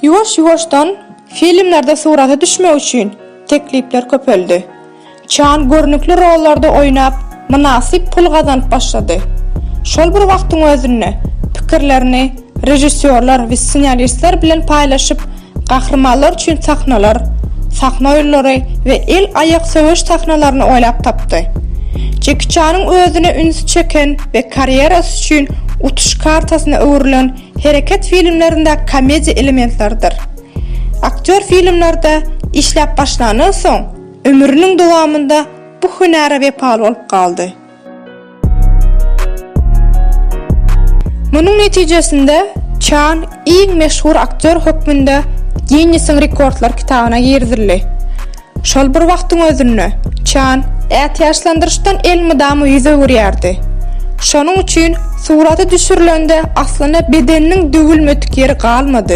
Ýuwaş-ýuwaşdan filmlerde surata düşmek üçin teklipler köpeldi. Çan görnükli rollarda oýnap, mynasyp pul gazanyp başlady. Şol bir wagtyň özünde pikirlerini režissýorlar we ssenaristler bilen paýlaşyp, gahrymanlar üçin sahnalar, sahna oýunlary we el-aýak söweş sahnalaryny oýlap tapdy. Jeki Çanyň özüne ünsi çeken we karýerasy üçin utuş kartasyna öwrülen hereket filmlerindäki komediýa elementleridir. Aktýor filmlerde işläp başlandan soň, ömrüniň dowamynda bu hünäre wepaly bolup galdy. Munuň netijesinde Çan iň meşhur aktýor hökmünde Ginnesiň rekordlar kitabyna girizildi. Şol bir wagtyň özünde, Çan ätiýaçlandyryşdan elmydama ýüz öwürýärdi. Şonuň üçin surata düşürilende aslynda bedeniniň döwülmedik ýeri galmady.